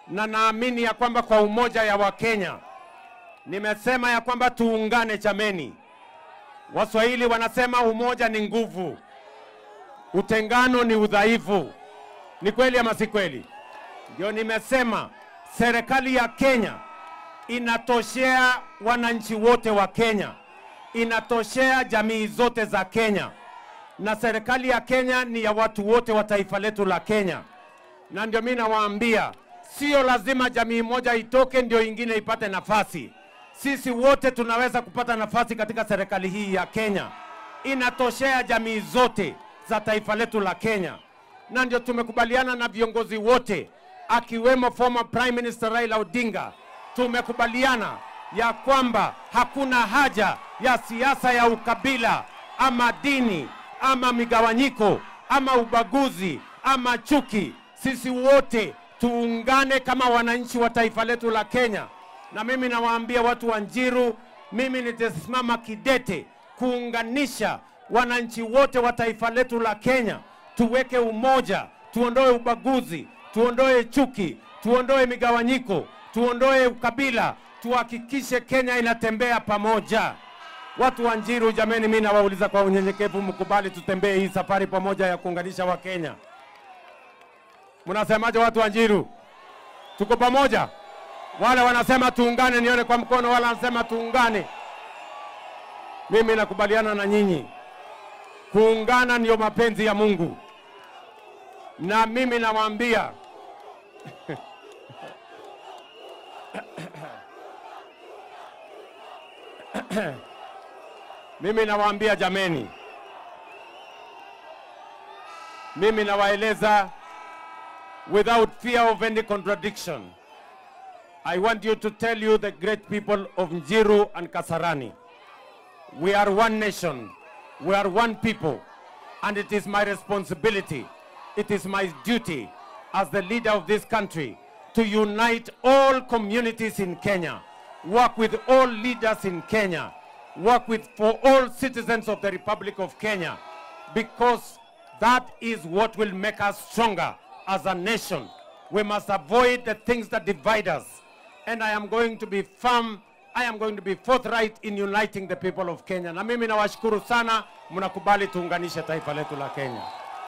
Na naamini ya kwamba kwa umoja ya Wakenya, nimesema ya kwamba tuungane jameni. Waswahili wanasema umoja ni nguvu, utengano ni udhaifu. Ni kweli ama si kweli? Ndio nimesema serikali ya Kenya inatoshea wananchi wote wa Kenya, inatoshea jamii zote za Kenya, na serikali ya Kenya ni ya watu wote wa taifa letu la Kenya. Na ndio mimi nawaambia, sio lazima jamii moja itoke ndio ingine ipate nafasi. Sisi wote tunaweza kupata nafasi katika serikali hii ya Kenya. Inatoshea jamii zote za taifa letu la Kenya. Na ndio tumekubaliana na viongozi wote, akiwemo former Prime Minister Raila Odinga. Tumekubaliana ya kwamba hakuna haja ya siasa ya ukabila ama dini ama migawanyiko ama ubaguzi ama chuki. Sisi wote tuungane kama wananchi wa taifa letu la Kenya. Na mimi nawaambia watu wa Njiru, mimi nitasimama kidete kuunganisha wananchi wote wa taifa letu la Kenya. Tuweke umoja, tuondoe ubaguzi, tuondoe chuki, tuondoe migawanyiko, tuondoe ukabila, tuhakikishe Kenya inatembea pamoja. Watu wa Njiru jameni, mimi nawauliza kwa unyenyekevu, mkubali tutembee hii safari pamoja ya kuunganisha wa Kenya. Mnasemaje watu wa Njiru? Tuko pamoja? Wale wanasema tuungane, nione kwa mkono. Wale wanasema tuungane. Mimi nakubaliana na nyinyi. Kuungana ndio mapenzi ya Mungu. Na mimi nawaambia mimi nawaambia jameni, mimi nawaeleza without fear of any contradiction. I want you to tell you the great people of Njiru and Kasarani, we are one nation, we are one people, and it is my responsibility, it is my duty as the leader of this country to unite all communities in Kenya, work with all leaders in Kenya, work with for all citizens of the Republic of Kenya, because that is what will make us stronger as a nation. We must avoid the things that divide us. And I am going to be firm, I am going to be forthright in uniting the people of Kenya. Na mimi nawashukuru sana, mnakubali tuunganishe taifa letu la Kenya.